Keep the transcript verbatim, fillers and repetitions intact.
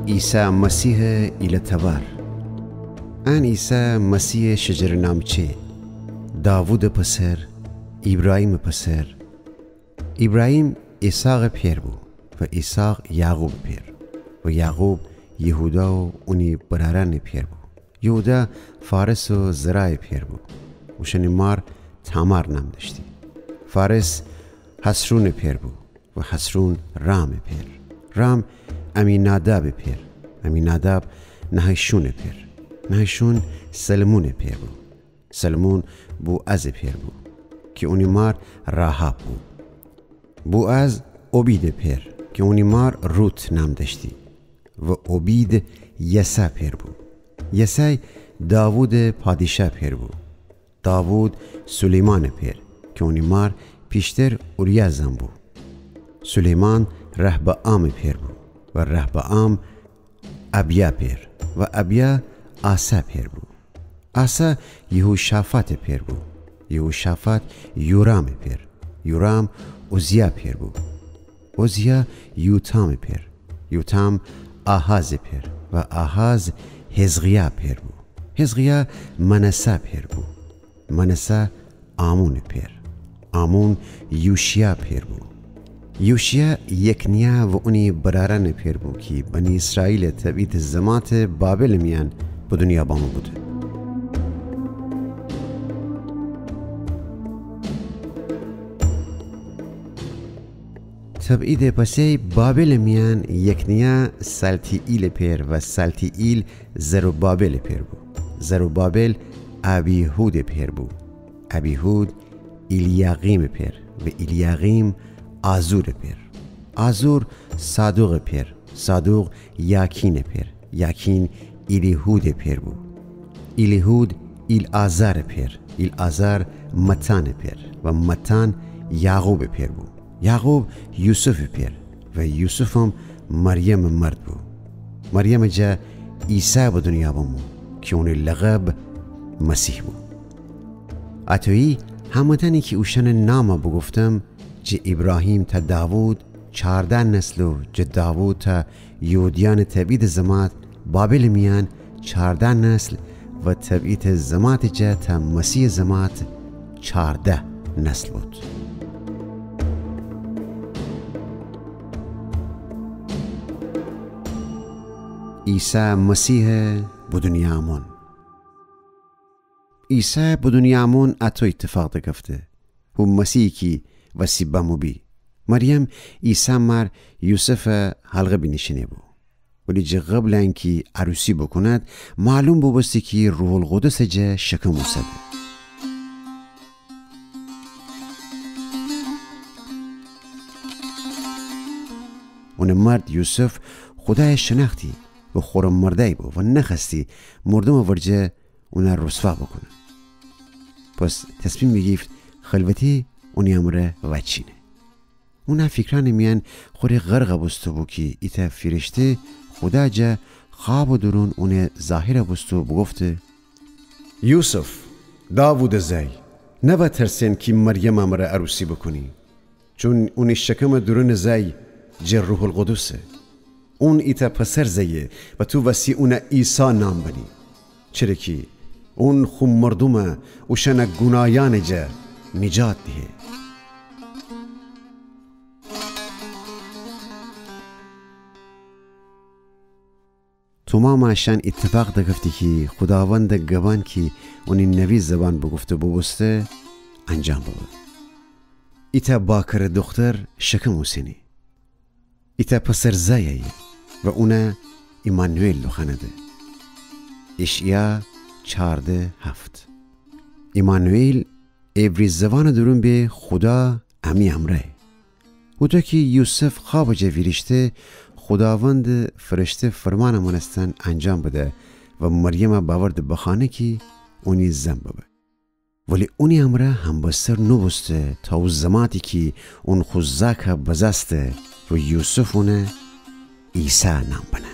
عیسی مسیحٚ ایله‌تبار. ان عیسی مسیحٚ شجره‌نامچه، داوودٚ پسر، ایبراهیمٚ پسر. ایبراهیم ایساقٚ پئر بو و ایساق یعقوبٚ پئر و یعقوب یهودا و اونی برأرأنٚ پئر بو. یهودا فارس و زرایٚ پئر بو. اوشأنی مار تامار نام دأشتی. فارس حصرونٚ پئر بو و حصرون رامٚ پئر. رام امینادابٚ پئر. امیناداب نحشونٚ پئر. نحشون سلمونٚ پئر بو. سلمون بوعزٚ پئر بو کی اونی مار راحاب بو. بوعز اوبیدٚ پئر کی اونی مار روت نام دأشتی و اوبید یسه پئر بو. یسه داوودٚ پادشا پئر بو. داوود سلیمانٚ پئر کی اونی مار پیشتر اوریا زن بو. سلیمان رحبعامٚ پئر بو و رحبعام ابیا پئر و ابیا آسا پئر بو. آسا یهوشافاطٚ پئر بو. یهوشافاط یورامٚ پئر. یورام عزیا پئر بو. عزیا یوتامٚ پئر. یوتام آحازٚ پئر و آحاز حزقیا پئر بو. حزقیا منسا پئر بو. منسا آمونٚ پئر. آمون یوشیا پئر بو. یوشیا یکنیا و اونی برأرأنٚ پئر بو کی بنی اسرائیلٚ تبعیدٚ زماتٚ بابلٚ میأن به دونیا بامو بوده. تبعیدٚ پسی بابلٚ میأن یکنیا سلتیئیلٚ پئر و سلتیئیل زروبابلٚ پئر بو. زروبابل ابیهودٚ پئر بو. ابیهود ایلیاقیمٚ پئر و ایلیاقیم آزورٚ پئر. آزور صادوقٚ پئر. صادوق یاکینٚ پئر. یاکین ایلیهودٚ پئر بو. ایلیهود ایلعازارٚ پئر. ایلعازار متانٚ پئر و متان یعقوبٚ پئر بو. یعقوب یوسفٚ پئر و یوسفم مریمٚ مرد بو. مریمٚ جا عیسی به دونیا بمو کی اونٚ لقب مسیح بو. اطویی همه‌تأنی کی اوشأنٚ نام بوگفتم، جٚه ایبراهیم تا داوود چارده نسل و جٚه داوود تا یهودیأنٚ تبعیدٚ زمات بابلٚ میأن چارده نسل و تبعیدٚ زماتٚ جا تا مسیحٚ زمات چارده نسل بود. عیسی مسیحٚ به دونیا امون. عیسی به دونیا امون اطو ایتفاق دکفته. هو مسیحی کی وسی بمو بی. مریم عیسی مار یوسف حلقه بینیشینه بو. ولی جٚه قبل انکی عروسی بوکوند، معلوم بوبوسته کی روح‌القدسٚ جا شکم اوسده. اونٚ مرد یوسف خودای شنأختی و خورم مردأی بو و نخوأستی مردومٚ ورجه اون رسوا بوکونه. پس تصمیم بیگیفت خلوتی اونی امرأ وأچینه. اون فیکرأنٚ میأن خوره غرق بوسته بو کی ایتأ فیرشته خودا جا خوابٚ دورون اون ظاهر بوسته و بوگفته: یوسف، داوودٚ زأی، نوا ترسئن کی مریمٚ امرأ عروسی بوکونی. چون اونی شکمٚ دورونٚ زأی جٚه روح‌القدسه. اون ایتأ پسر زأیه و تو وسی اون عیسی نام بنی. چره کی اون خو مردوم اوشأن گوناهیأنٚ جا نجات دهه. تومامٚ اشأن ایتفاق دکفتی کی خوداوندٚ گبأن کی اونی نوی زبان بوگفته بوبوسته، انجام ببه. ایتأ باکرٚ دوختر شکم اوسنی. ایتأ پسر زأی ایه و اون ایمانوئیل دوخوأنده. اشعیا چارده هفت. ایمانوئیل عبری زبانٚ دورون به خودا امی امرأیه. هوطو کی یوسف خوابٚ جا ویریشته، خوداوندٚ فرشته فرمانٚ مأنستن انجام بده و مریم بأورده بخانه کی اونی زن ببه. ولی اونی امرأ همبستر نوبوسته تا او زماتی کی اون خو زاک بزأسته و یوسف اون عیسی نام بنه.